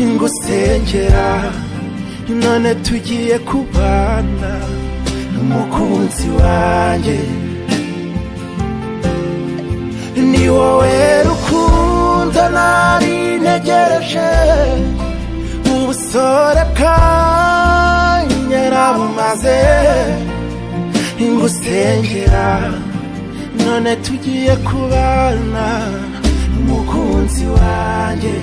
Ngusengera, none tugiye kubana, umukunzi wanjye. Ni wowe rukundo nari ntegereje, ubusore bwanjye nabumaze ngusengera, none tugiye kubana, umukunzi wanjye.